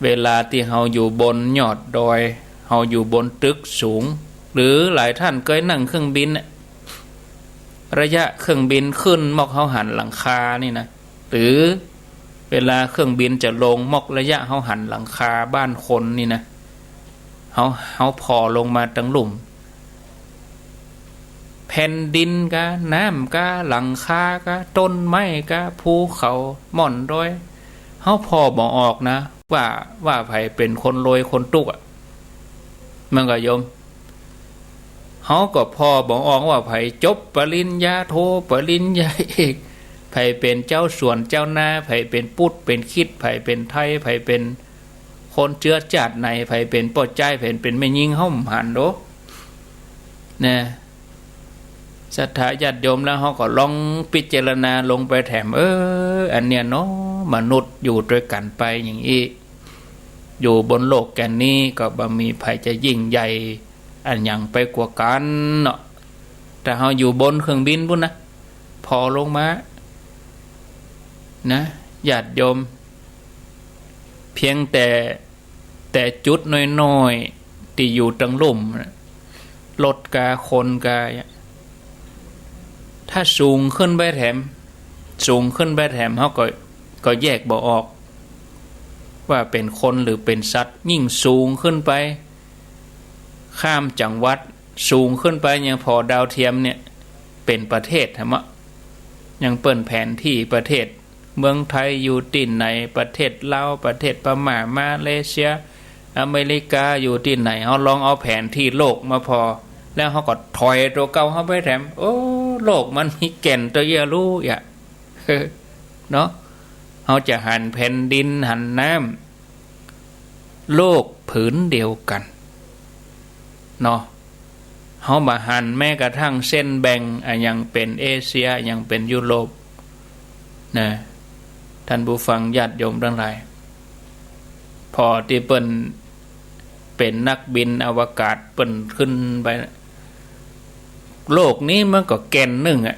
เวลาตี้เฮาอยู่บนยอดดอย เฮาอยู่บนตึกสูง หรือหลายต้านเกยนั่งเครื่องบินน่ะ ระยะเครื่องบินขึ้นมอกเฮาหันหลังคานี่นะ หรือเวลาเครื่องบินจะลงมอกระยะเฮาหันหลังคาบ้านคนนี่นะ เฮา เฮาผ่อลงมาตังลุ่ม แผ่นดินกา น้ำกา หลังคากา ต้นไม้กา ภูเขา หม่อนดอย เฮาผ่อบ่ออกนะ ว่า ว่าใผเป๋นคนรวยคนตุ๊กข์อะ มันก็โยม เฮาก็ผ่อบ่ออกว่าใผจบปริญญาโท ปริญญาเอก ใผเป๋นเจ้าสวนเจ้านา ใผเป๋นปุทธ เป๋นคริสต์ ใผเป๋นไทย ใผเป๋นคนเจื้อจาติไหน ใผเป๋นป้อจาย ใผเป๋นแม่ญิง เฮาบ่หันโด นะ ศรัทธาญาติโยม แล้วเฮาก็ลองพิจารณาลงไปแถม เออ อันเนี้ยเนาะ มนุษย์อยู่ตวยกั๋นไปอย่างอี้ อยู่บนโลกแก่นนี้ก็บ่มีใผจะยิ่งใหญ่อะหยังไปกว่ากั๋นเนาะ ถ้าเฮาอยู่บนเครื่องบินปู๊นนะ ผ่อลงมา นะ ญาติโยม เพียงแต่ แต่จุดน้อยๆ ตี้อยู่ตังลุ่มน่ะ รถกา คนกา ถ้าสูงขึ้นไปแถม สูงขึ้นไปแถม เฮาก็ ก็แยกบ่ออก ว่าเป๋นคนหรือเป๋นสัตว์ ยิ่งสูงขึ้นไป ข้ามจังหวัด สูงขึ้นไป อย่างผ่อดาวเทียมเนี่ย เป๋นประเทศแถมอะ อย่างเปิ้นแผนตี้ประเทศ เมืองไทยอยู่ตี้ไหน ประเทศลาว ประเทศพม่า มาเลเซีย อเมริกาอยู่ตี้ไหน เฮาลองเอาแผนตี้โลกมาผ่อ แล้วเฮาก็ถอยตั๋วเก่าเฮาไปแถม โอ้ โลกมันมีแก่นตวยเยียะลู้อะ เนาะ เฮาจะหันแผ่นดิน หันน้ำ โลกผืนเดียวกั๋น เนาะ เฮาบ่หันแม้กระทั่งเส้นแบ่ง อะหยังเป๋นเอเชีย อะหยังเป๋นยุโรป นะ ต้านผู้ฟังญาติโยมตังหลาย ผ่อตี้เปิ้นเป๋นนักบินอวกาศ เปิ้นขึ้นไป โลกนี้มันก็แก่นนึ่งอะ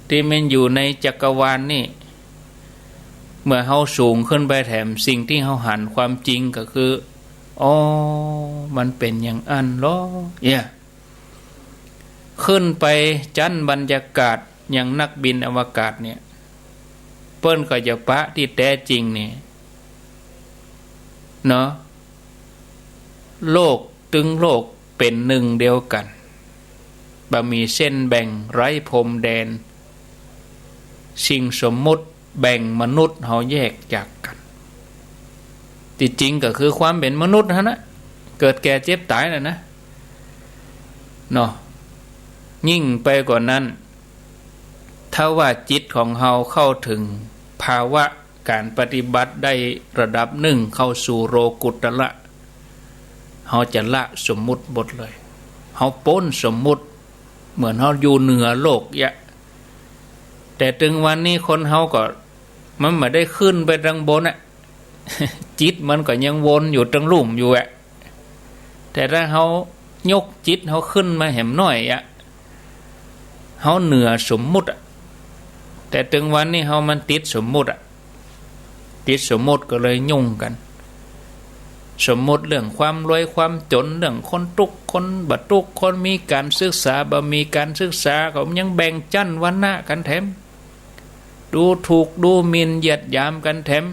ตี้มันอยู่ในจักรวาลนี่ เมื่อเฮาสูงขึ้นไปแถม สิ่งตี้เฮาหันความจริงก็คือ อ๋อ มันเป๋นอย่างอั้นลอ เนี่ย ขึ้นไปจั๊นบรรยากาศ อย่างนักบินอวกาศเนี่ย เปิ้นก็จะปะตี้แต๊จริงนี่ เนาะ โลกตึงโลกเป๋นนึ่งเดียวกั๋น บ่มีเส้นแบ่ง ไร้พรมแดน สิ่งสมมุติแบ่งมนุษย์เฮาแยกจากกั๋น ตี้จริงก็คือความเป๋นมนุษย์หั้นนะ เกิดแก่เจ็บต๋ายน่ะนะ เนาะ ยิ่งไปกว่านั้น ถ้าว่าจิตของเฮาเข้าเถิงภาวะก๋านปฏิบัติได้ระดับนึ่ง เข้าสู่โลกุตตระ เฮาจะละสมมุติหมดเลย เฮาป๊นสมมุติ เหมือนเฮาอยู่เหนือโลกเยียะ แต่ตึงวันนี้คนเฮาก็ มันบ่ได้ขึ้นไปตังบนอะ จิตมันก็ยังวนอยู่ตังลุ่มอยู่อะ แต่ถ้าเฮายกจิตเฮาขึ้นมาแหมหน้อยอะ เฮาเหนือสมมุติอะ แต่ตึงวันนี้เฮามันติดสมมุติอะ ติดสมมุติก็เลยยุ่งกั๋น สมมุติเรื่องความรวยความจ๋น เรื่องคนตุ๊กข์คนบ่ตุ๊กข์ คนมีก๋านศึกษาบ่มีก๋านศึกษา ก็ยังแบ่งจั้นวรรณะกั๋นแถม ดูถูกดูหมิ่นเหยียดหยามกั๋นแถม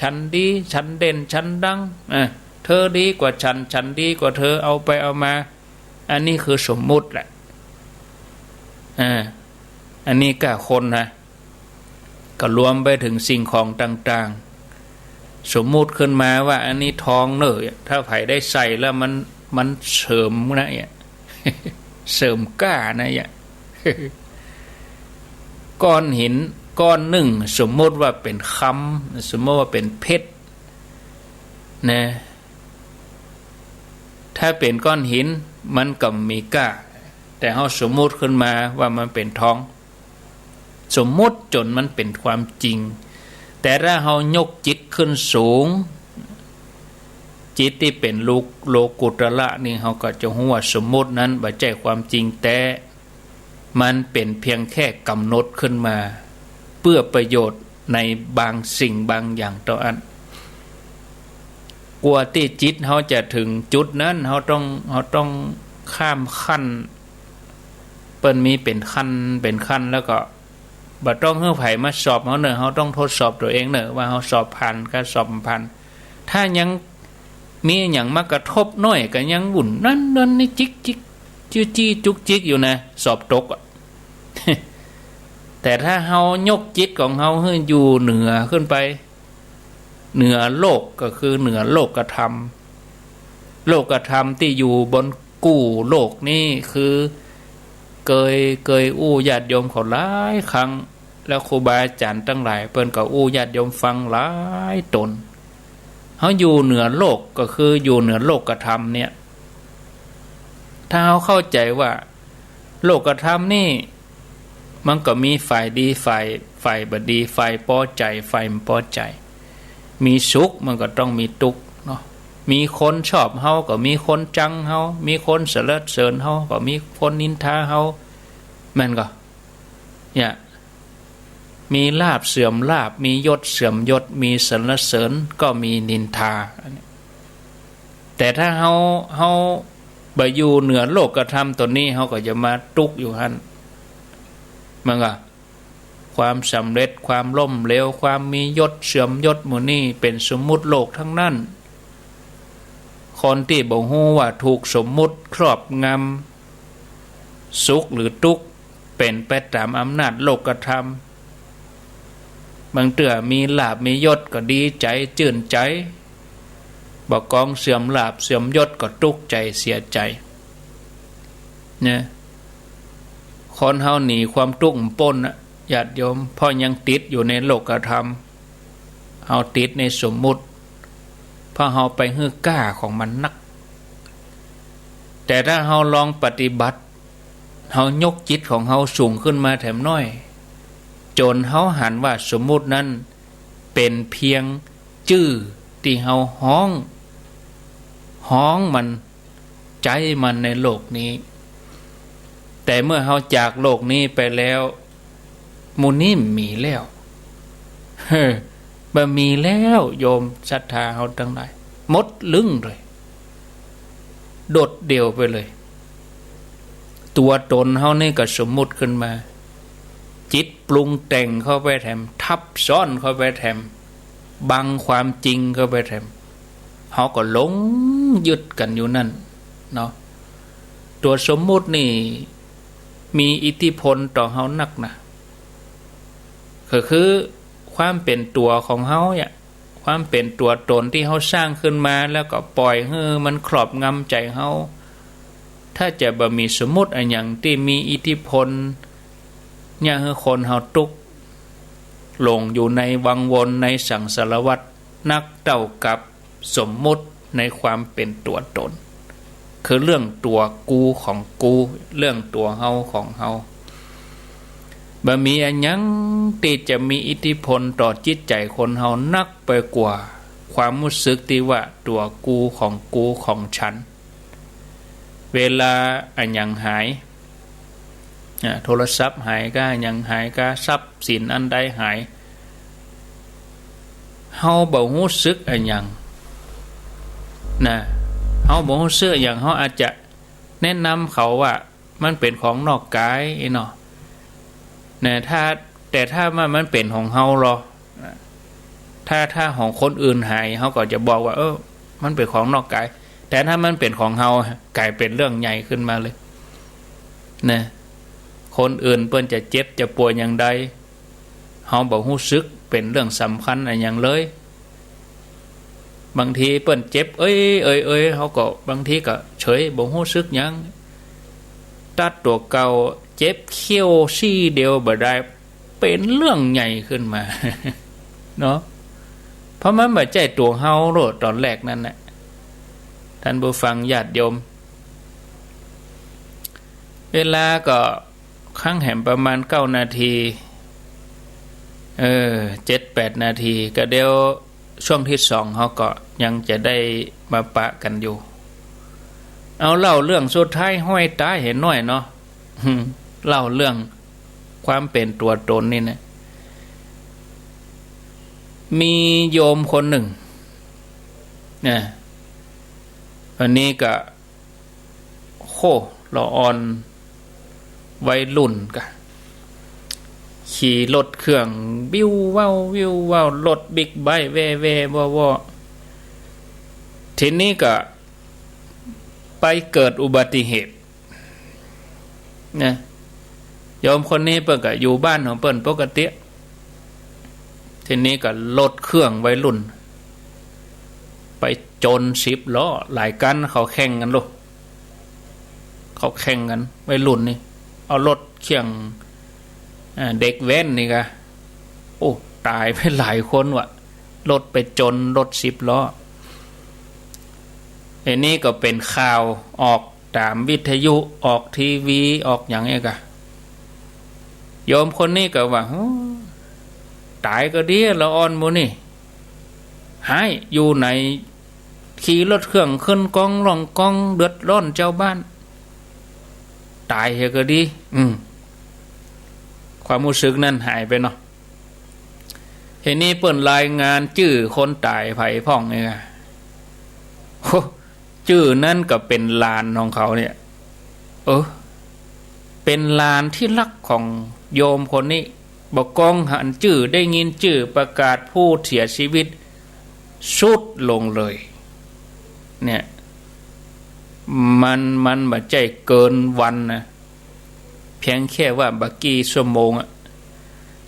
ฉันดี ฉันเด่น ฉันดัง อ่ะ เธอดีกว่าฉัน ฉันดีกว่าเธอ เอาไปเอามา อันนี้คือสมมุติแหละ อ่า อันนี้ก้าคนนะ ก็รวมไปเถิงสิ่งของต่างๆ สมมุติขึ้นมาว่าอันนี้ทองเน่อ ถ้าใผได้ใส่แล้วมัน มันเสริมนะเนี่ย เสริมก้านะเนี่ย ก้อนหินก้อนนึ่ง สมมุติว่าเป๋นคำ สมมุติว่าเป๋นเพชรนะ ถ้าเป๋นก้อนหินมันก็บ่มีก้า แต่เฮาสมมุติขึ้นมาว่ามันเป๋นทอง สมมุติจ๋นมันเป๋นความจริง แต่ถ้าเฮายกจิตขึ้นสูง จิตตี้เป๋นโลก โลกุตระนี่ เฮาก็จะฮู้ว่าสมมุตินั้นบ่ใจ้ความจริงแต๊ มันเป๋นเพียงแค่ก๋ำหนดขึ้นมา เปื้อประโยชน์ในบางสิ่งบางอย่างเต้าอั้น กว่าตี้จิตเฮาจะเถิงจุดนั้น เฮาต้อง เฮาต้องข้ามขั้น เปิ้นมีเป๋นขั้น เป๋นขั้น แล้วก็บ่ต้องหื้อใผมาสอบเฮาเน่อ เฮาต้องทดสอบตั๋วเองเน่อ ว่าเฮาสอบผ่านกับสอบบ่ผ่าน ถ้ายังมีอะหยังมากระทบน้อยก็ยังวุ่น นั่น นั่นนี่ จิกจิก จู้จี้จุกจิกอยู่นะ สอบตกอะ แต่ถ้าเฮายกจิตของเฮาหื้ออยู่เหนือขึ้นไป เหนือโลกก็คือเหนือโลกธรรม โลกธรรมตี้อยู่บนกู้โลกนี้ คือเกย เกยอู้ญาติโยมเขาหลายครั้ง แล้วครูบาอาจ๋ารย์ตังหลายเปิ้นก็อู้ญาติโยมฟังหลายต๋น เฮาอยู่เหนือโลกก็คืออยู่เหนือโลกธรรมเนี่ย ถ้าเฮาเข้าใจ๋ว่าโลกธรรมนี่ มันก็มีฝ่ายดี ฝ่าย ฝ่ายบ่ดี ฝ่ายปอใจ๋ ฝ่ายบ่ปอใจ๋ มีสุขมันก็ต้องมีตุ๊กข์เนาะ มีคนชอบเฮาก็มีคนจังเฮา มีคนสรรเสริญเฮาก็มีคนนินทาเฮา แม่นก่อ เนี่ย มีลาภเสื่อมลาภ มียศเสื่อมยศ มีสรรเสริญก็มีนินทา อันนี้ แต่ถ้าเฮา เฮาบ่อยู่เหนือโลกธรรมตั๋วนี้ เฮาก็จะมาตุ๊กข์อยู่หั้น มันก็ ความสำเร็จ ความล้มเหลว ความมียศเสื่อมยศ หมู่นี้เป๋นสมมุติโลกตังนั้น คนตี้บ่ฮู้ว่าถูกสมมุติครอบงำ สุขหรือตุ๊กข์ เป๋นไปต๋ามอำนาจโลกธรรม บางเตื้อมีลาภมียศก็ดีใจ๋จื้นใจ๋ บ่กองเสื่อมลาภเสื่อมยศก็ตุ๊กข์ใจ๋เสียใจ๋ เนี่ย คนเฮาหนีความตุ๊กข์บ่ป๊นนะญาติโยม เพราะยังติดอยู่ในโลกธรรม เฮาติดในสมมุติ เพราะเฮาไปหื้อก้าของมันนัก แต่ถ้าเฮาลองปฏิบัติ เฮายกจิตของเฮาสูงขึ้นมาแถมน้อย จ๋นเฮาหันว่าสมมุตินั้นเป๋นเพียงจื้อตี้เฮาฮ้อง ฮ้องมัน ใจ๊มันในโลกนี้ แต่เมื่อเฮาจากโลกนี้ไปแล้ว หมู่นี้บ่มีแล้ว เฮ้อ บ่มีแล้ว โยมศรัทธาเฮาตังหลาย หมดลึ้งเลย โดดเดี่ยวไปเลย ตั๋วต๋นเฮานี่ก็สมมุติขึ้นมา จิตปรุงแต่งเข้าไปแถม ทับซ้อนเข้าไปแถม บังความจริงเข้าไปแถม เฮาก็หลงยึดกั๋นอยู่นั้นเนาะ ตั๋วสมมุตินี่มีอิทธิพลต่อเฮานักนะ ก็คือความเป๋นตั๋วของเฮาเนี่ย ความเป๋นตั๋วต๋นตี้เฮาสร้างขึ้นมา แล้วก็ปล่อยหื้อมันครอบงำใจ๋เฮา ถ้าจะบ่มีสมมุติอะหยังตี้มีอิทธิพล เยียะหื้อคนเฮาตุ๊กข์ หลงอยู่ในวังวนในสังสารวัฏ นักเต้ากับสมมุติในความเป๋นตั๋วต๋น คือเรื่องตั๋วกูของกู เรื่องตั๋วเฮาของเฮา บ่มีอะหยังตี้จะมีอิทธิพลต่อจิตใจ๋คนเฮานักไปกว่าความฮู้สึกตี้ว่าตั๋วกูของกูของฉัน เวลาอะหยังหาย นะ โทรศัพท์หายก้า หยังหายก้า ทรัพย์สินอันใดหาย เฮาบ่ฮู้สึกอะหยัง นะ เฮาบ่ฮู้สึกอะหยัง เฮาอาจจะแนะนำเขาว่ามันเป๋นของนอกก๋ายเนาะ นะ ถ้า แต่ถ้าว่ามันเป๋นของเฮาลอ ถ้า ถ้าของคนอื่นหาย เฮาก็จะบอกว่า เออ มันเป๋นของนอกก๋าย แต่ถ้ามันเป๋นของเฮา ก๋ายเป๋นเรื่องใหญ่ขึ้นมาเลย นะ คนอื่นเปิ้นจะเจ็บจะป่วยอย่างใด เฮาบ่ฮู้สึกเป๋นเรื่องสำคัญอะหยังเลย บางทีเปิ้นเจ็บ เอ้ย เอ้ย เอ้ย เฮาก็บางทีก็เฉย บ่ฮู้สึกหยัง ตั๊ดตั๋วเก่า เจ็บเขี้ยวซี่เดียวบ่ได้ เป๋นเรื่องใหญ่ขึ้นมา เนาะ เพราะมันบ่ใจ้ตั๋วเฮาโลด ต๋อนแรกนั้นน่ะ ท่านผู้ฟังญาติโยม เวลาก็ครั้งแหมประมาณเก้านาที เออ เจ็ดแปดนาที ก็เดี๋ยวช่วงตี้สองเฮาก็ยังจะได้มาปะกั๋นอยู่ เอาเล่าเรื่องสุดท้ายห้อยต๋ายหื้อหน้อยเนาะ เล่าเรื่องความเป๋นตั๋วต๋นนี่นะ มีโยมคนนึ่ง นะ อันนี้ก็ โค่ ละอ่อน วัยรุ่นกะ ขี่รถเครื่องวิววัววิววัว รถบิ๊กไบค์แว่ๆว่อๆ ทีนี้ก็ไปเกิดอุบัติเหตุ นะ โยมคนนี้เปิ้นก็อยู่บ้านของเปิ้นปกติ ทีนี้ก็รถเครื่องวัยรุ่น ไปจนสิบล้อ หลายคันเขาแข่งกั๋นลูก เขาแข่งกั๋น วัยรุ่นนี่ เอารถเครื่อง อ่า เด็กแว้นนี่กะ โอ้ ต๋ายไปหลายคนว่ะ รถไปจนรถสิบล้อ อันนี้ก็เป๋นข่าวออกต๋ามวิทยุ ออกทีวี ออกหยังเอกอะ โยมคนนี้ก็ว่า โอ้ ต๋ายก็ดี ละอ่อนหมู่นี่ หาย อยู่ไหน ขี่รถเครื่องขึ้นก้องล่องก้อง เดือดร้อนจาวบ้าน ต๋ายเหียก็ดี อืม ความฮู้สึกนั้นหายไปเนาะ ทีนี้เปิ้นรายงานจื้อคนต๋ายใผพ่องเนี่ย โอ้ จื้อนั้นก็เป๋นหลานของเขาเนี่ย เออ เป๋นหลานตี้ฮักของโยมคนนี้ บ่กองหันจื้อ ได้ยินจื้อประกาศผู้เสียชีวิต ทรุดลงเลย เนี่ย มัน มันบ่ใจ้เกินวันนะ เพียงแค่ว่าบ่กี่ชั่วโมงอะ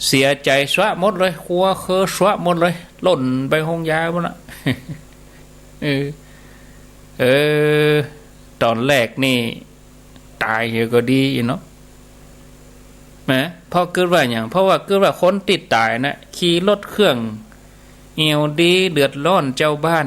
เสียใจ๋สวะหมดเลย ครัวเคืองสวะหมดเลย ล่นไปโฮงยาหมดละ เออ เออ ต๋อนแรกนี่ ต๋ายเหียก็ดีเนาะ นะ เพราะกึ๊ดว่าหยัง เพราะว่ากึ๊ดว่าคนตี้ต๋ายน่ะ ขี่รถเครื่อง เอี่ยวดี เดือดร้อนจาวบ้าน